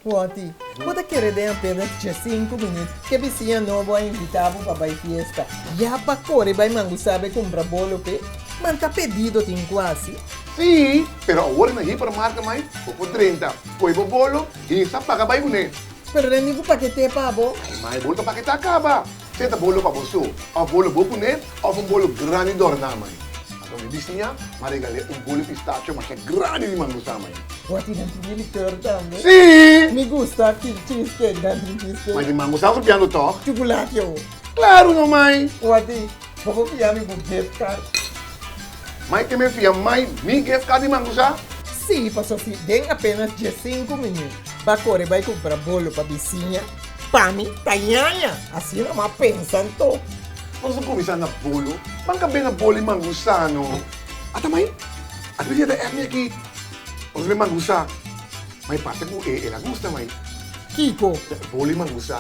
Wòti, bo ta kere den apenas diesinku minüt ke bisiña nobo a invitá bo pa bai fiesta. Ya pa kore bai Mangusabe kumpra bolo p'e? Man ta pedido tin ku hasi. Sí, pero awor na hipermarket mai bo por drenta, kohe bo bolo i sa paga bai kuné. Pero den ni ku paketé pa bo. Ai mai, bolo ta paketá kaba. Sea ta bolo pa bo so, òf bolo bo kuné, òf un bolo grandi dòrná, mai. Anto mi bisiña m'a regal'é un bolo pistacho masha grandi di mangusá, mai. Bo a tira tin di likor tambe? Sí! Mi gusta ki cheesecake, nan tin cheesecake. Ma di mangusá bo piando tòg? Chukulati awo. Klaru no, mai. Bo a di, bo por fia mi bo gift card? Mai ke mi fia mai mi gift card di mangusá? Sí, pasobra si den apenas diesinku minüt bo a kore bai kumpra bolo pa bisiña, Pa mi ta ñaña, asina m'a pensa anto. Nos a kuminsá na bolo, ban kab'é na bolo i mangusá no. Ata mai, ata mi ta èk mi aki, nos bai mangusá. Mai parse ku el a gusta mai. Kiko? Bolo i mangusá.